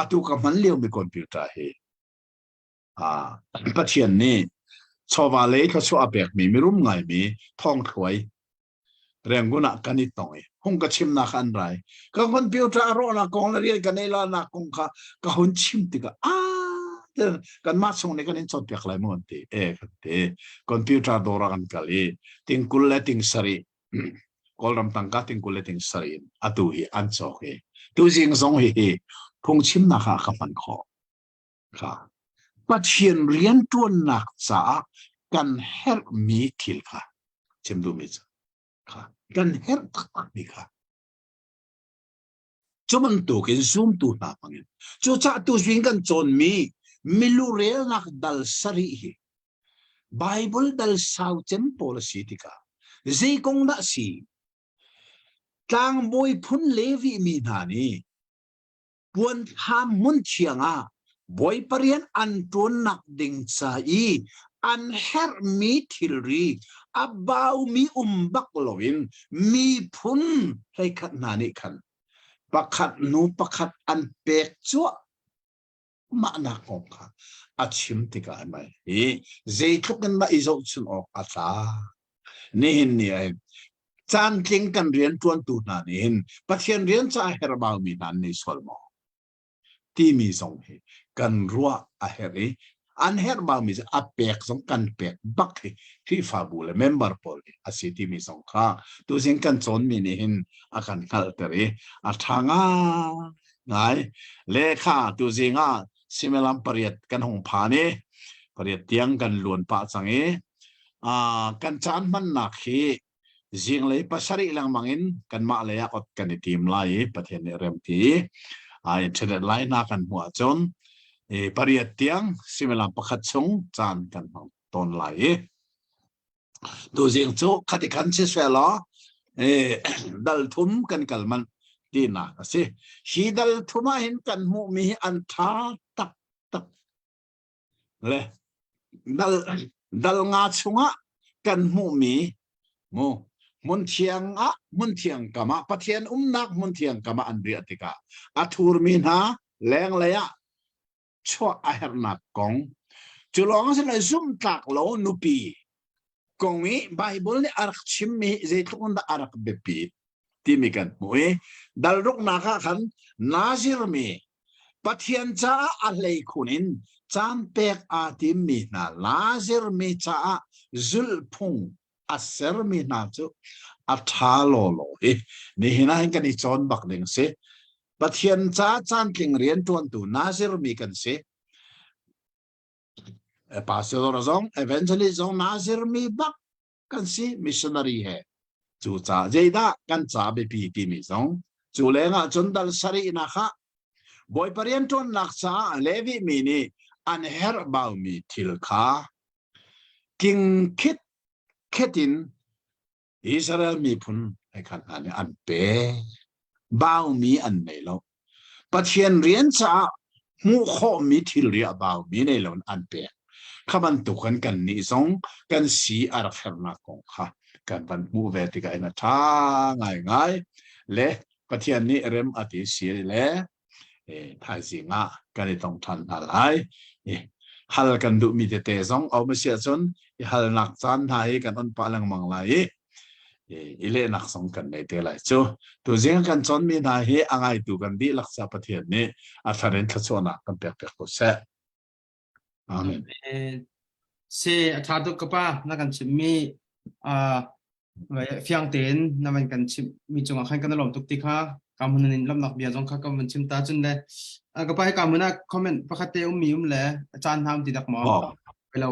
atu ka hman lio mi computer hi a Pathian nih chawva lei thluachuah a pek mi mirum ngai mi thong thluai Rangoon ah kan i tong i hung ka chimnak an rai. Ka computer a rawhnak kong le rian ka nei lo nak kong kha ka hun chim tikah ah kanmah chung nih kan in cawnpiak lai mu an ti. E kan ti. Computer dawr ah kan kal i tingkul le ting sarih Kawlram tangka tingkul le ting sarih in atu hi an cawk i tuzing zong hi hi phungchimnak ah ka hman khawh. Kha Pathian rianṭuannak caah kan herhmi thil kha chim duhmi cu kha kan herh taktakmi kha cu bantukin zumtu hna hmangin cucaah tuzing kan cawnmi milu relnak dal sarih hi Bible dal sau cem pawl a si tikah zei kong dah si tlangbawi phun Levi mi hna nih Puanthlam hmun thiang ah Bawipa rian an ṭuannak ding ca i an herhmi thilri a baumi um bak loin miphun hleikhat hna nih khan pakhat hnu pakhat an pek cuahmahnak kong kha a chim tikah mei hi zeitluk in dah i zohchun awk a tlak. Nihin ni ah hin caantling kan rian ṭuantu hna nih hin Pathian rian ca a herhbaumi hna an nei sual maw? Timi zong hi kan ruah a herh i an herhbaumi cu a pek zong kan pek bak hi Khrihfabu le member pawl nih a si timi zong kha tuzing kan cawnmi nih hin a kan hngalhter i a ṭha ngai. Le kha tuzing ah suimilam pariat kan hung phan i pariat tiang kan luan pah cang i kan caan hmannak hi zinglei pasarih lengmang in kanmah lei ah ot kan i tim lai i Pathian nih rem ti internet lai hna kan hmuh ahcun pariat tiang suimilam pakhat chung caan kan hmang tawn lai i tuzing cu khati khan si seh law dal thum kan kal manh. tinak a si. Hi dal thum ah hin kan hmuhmi hi an ṭha taktak. Le dal, dal nga chungah kan hmuhmi mu hmun thiang ah hmun thiang kam ah Pathian umnak hmun thiang kam ah an riah tikah a thurmi hna lenglei ah chuah a herhnak kong cu lawng si lo zumhtlak lo nupi kong i Bible nih a rak chimmi zeitluk in dah a rak biapi timi kan hmuh i dal ruknak ah khan Nazir mi Pathian caah a hleikhun in caan pek aa timmi hna Nazir mi caah zulhphung a sermi hna cu a ṭha lawlaw hi nihin ah hin kan i cawn bak ding si. Pathian ca caantling rian ṭuantu Nazir mi kan si. Pastor zong evangelist zong Nazir mi bak kan si missionary he. Cu ca zeidah kan ca biapi timi zong cu lengah cun dal sarihnak ah Bawipa rian ṭuannak caah Levi mi nih an herh baumi thil kha King khit khet in Israel miphun he khan hna nih an pe. Baumi an nei lo. Pathian rian caah hmuh khawhmi thilri a baumi nei lo in an pek. Kha bantuk kan kan nih zong kan si a rak hernak kong kha kan van hmuh ve tikah in a ṭha ngaingai le Pathian nih rem a ti si le thaizing ah kan i tong ṭhan hna lai. Hal kan duhmi tete zong a um a si ahcun i halnak caan hna hi kan on pah lengmang lai i i lehnak zong kan nei te lai cu. Tuzing kan cawnmi hna hi a ngaitu kan dihlak ca Pathian nih a thar in thluachuahnak kan pek piak ko seh. Amen. Si a ṭha tuk ka pa na kan chimmi fiang tein na van kan chimh mi cungah khan kan i lawm tuk ti kha ka mun in lawmnak bia zong kha ka van chim ta cun le ka pa hi ka mun ah comment pakhat te um mi um le caan hna um ti dak maw lo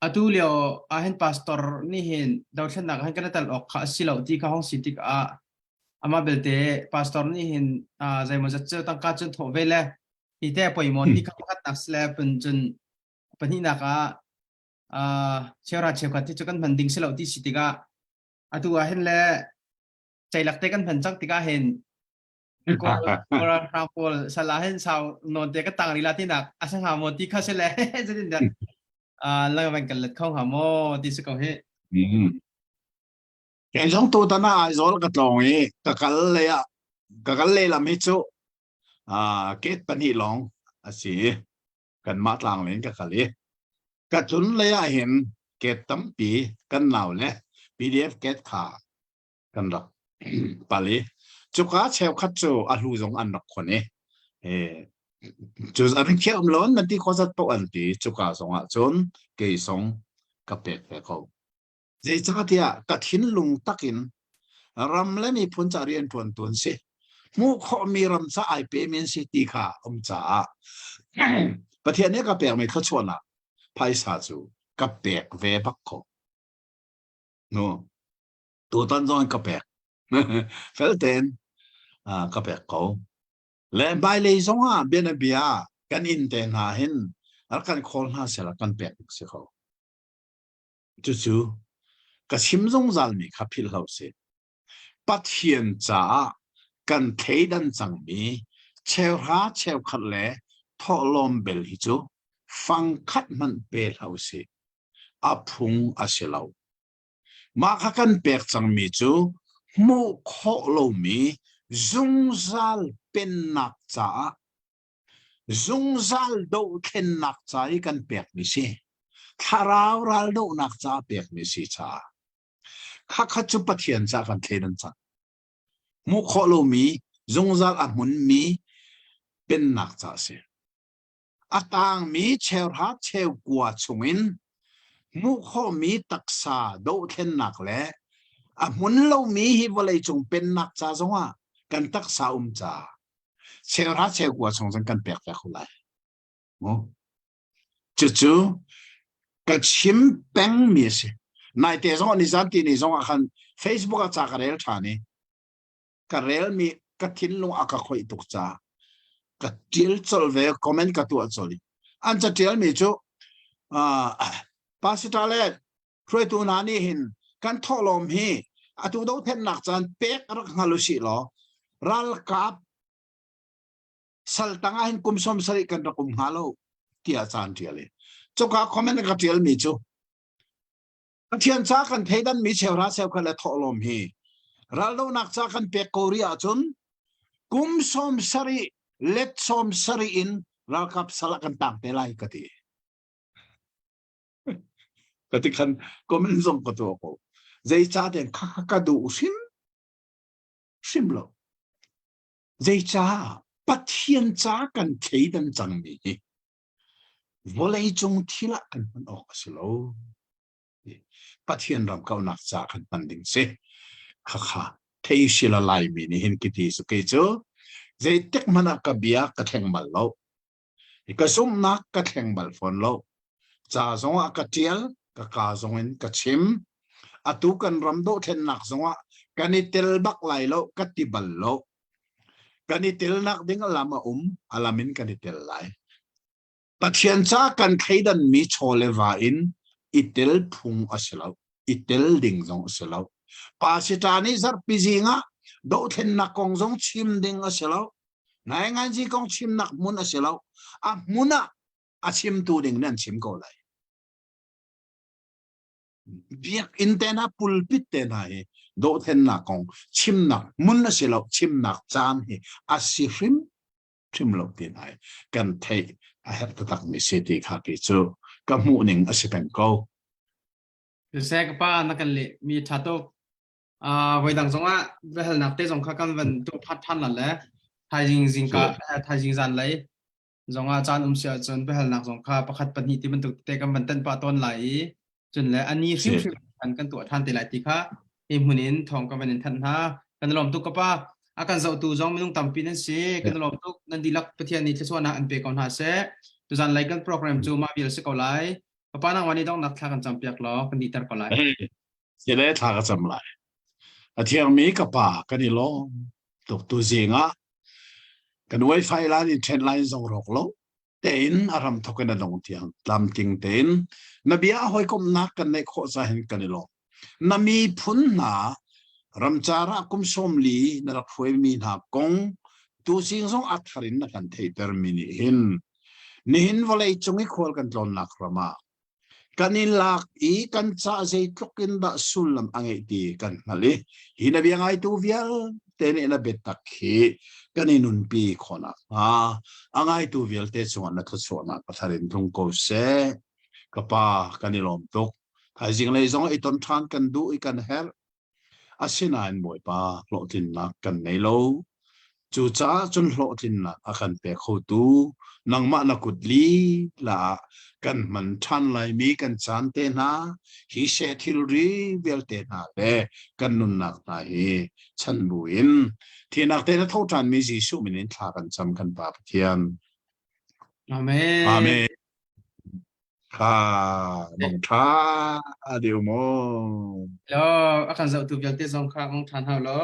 atu lio ah hin pastor nih hin dothlennak hin kan tal awk kha a si lo ti kha hong si tik ah amah belte pastor nih hin zeimaw zat cu tangka cun thawh ve le hi te poi maw ti kha pakhat nak sile pun cun pahnihnak ah uh, cheuhra cheukhat hi cu kan hman ding si lo ti si tikah atu ah hin le ceilak te kan hman cang tikah hin kawl ralhrang pawl sal ah hin sau non te ka tang rila tinak a sa hnga maw ti kha si le zeitin dah lang van kan let kho hnga maw ti si ko hi Kei zong tu tan ah Aizawl ka tlawng i ka kal lei ah ka kal lei lam hi cu gate pahnih lawng a si i kanmah tlang lei in ka kal i ka tlun lei ah hin gate tampi kan nau le PDF gate kha kan rak pal i cuka cheukhat cu a hlu zong an rak khon i cu an khiah um lo nan ti khawzat paoh an ti cuka zong ah cun kei zong ka pek ve ko Zeicahtiah ka thinlung takin ram le miphun ca rianṭuantu an si. Hmuh khawhmi ram ca ai pemi an si ti kha um caah Pathian nih a ka pekmi thluachuahnak phaisa cu ka pek ve bak ko. No. Tutan zong in ka pek. Fel tein ka pek ko. Le hmailei zong ah bianabia kan inn te hna hin rak kan khawl hna sehla kan pek si ko. Cucu ka chim zungzalmi kha philh hlah usih. Pathian caah kan thleidan cangmi cheuhra cheukhat le thawhlawm bel hi cu fangkhat hmanh pe hlah usih. A phung a si lo. Mah kha kan pek cangmi cu hmuh khawh lomi zungzal pennak caah Zungzal dohthlennak ca i kan pekmi si. Thlarau raldohnak ca pekmi si caah. Khakha cu Pathian ca kan thleidan cang. Hmuh khawh lomi zungzal a hmunmi pennak ca a si. A tangmi cheuhra cheukua chungin hmuh khawhmi taksa dohthlennak le a hmun lomi hi vawleicung pennak ca zongah kan taksa um ca cheuhra cheukua chung cun kan pek ve ko lai. Mu. Cucu ka chim pengmi a si. Naite zong nizan ti ni zong ah khan Facebook ah ca ka rel ṭhan i ka relmi ka thinlung a ka khoih tuk caah ka ṭial colh ve comment ka tuah colh i an ca ṭialmi cu uh, pastor le hruaitu hna nih hin kan thawhlawm hi Atu dothlennak caan pek rak hngal usih law ralkap saltang ah hin kum 70 kan rak um hnga lo tiah caan tial i cuka comment ka tial mi cu Pathian ca kan theidan mi cheuhra cheukhat le thawhlawm hi raldohnak ca kan pek ko rih ahcun kum 70 let 70 in ralkap sal ah kan tang te lai ka ti. Ka ti khan comment zong ka tuah ko. Zeicahtiah kha ka duh hrim hrim lo. Zeicah Pathian ca kan thleidan cangmi hi vawleicung thil ah kan hman awk a si lo. Pathian ram kaunak ca kan hman ding si. Khakha thei sila Laimi nih hin kiti su kei cu zeitik hmanh ah ka bia ka thleng bal lo. Ka zumhnak ka thleng bal fawn lo. Ca zongah ka ṭial, ka kaa zongin ka chim. Atu kan ram dohthlennak zongah kan i tel bak lai lo ka ti bal lo. Kan i telnak ding a lam a um, a lam in kan i tel lai. Pathian ca kan thleidanmi chaw le va in i tel phung a si lo. I tel ding zong a si lo. Pasita nih zarhpi zing ah dohthlennak kong zong chim ding a si lo. Nainganzi kong chimnak hmun a si lo. A hmun ah a chimtu ding nan chim ko lai. Biakinn te hna pulpit te hna hi dohthlennak kong chimnak hmun a si lo chimnak caan hi a si hrim hrim lo ti hna kan theih a herh taktak mi si ti kha ki cu ka hmuh ning a si peng ko. Seh ka pa na kan leh mi tha tuk. Voidang zongah biahalnak te zong kha kan van tuah phat ṭhan la le thaizing zingka thaizing zanlei zongah caan um si ahcun biahalnak zong kha pakhat pahnih ti bantuk te kan van tenh pah tawn lai i cun le a ni hrimhrim kan kan tuah ṭhan te lai ti kha hi hmun in thawng kan van in thanh hna. Kan i lawm tuk ka pa. A kan zohtu zong minung tampi nan si. Kan i lawm tuk. Nan dihlak Pathian nih thluachuahnak an pe ko hna seh. Tuzan lei kan program cu mah vial si ko lai. Papa nang wan i donghnak thla kan campiak law kan dihter ko lai. Sile thla ka cam lai. A thiangmi ka pa kan i lawm tuk tu zing ah kan wifi line in then line zong rawk lo tein a ram thok in a dong tiang tlamtling tein na bia hawikomhnak kan neih khawh ca hin kan i lawm. Na miphun hna ramcar ah kum 40 na rak hruaimi hna kong tuzing zong a thar in na kan theihter mi nih hin nihin vawlei cung i khual kan tlawnnak ram ah Kan i lak i kan ca zeitluk in dah sullam a ngeih ti kan hngalh i hi na bia ngaitu vialte nih na biatak hi kan i nunpi khawh nakhnga a ngaitu vialte cungah na thluachuahnak a thar in tlung ko seh. Ka pa, kan i lawm tuk. Thaizing lei zong i ton ṭhan kan duh i kan herh. Asinain Bawipa hlawhtlinnak kan nei lo. Cucaah cun hlawhtlinnak a kan pe khotu nangmah na kut lila ah kan hman ṭhan laimi kan caan te hna, hi seh thilri vialte hna le kan nunnak hna hi chan buin thihnak te na tho ṭhanmi Jesuh min in thla kan cam kan Pa Pathian. Amen. Amen. Kha mong ṭha deu maw. Lo, a kan zohtu vialte zong kha mong ṭhan hau lo.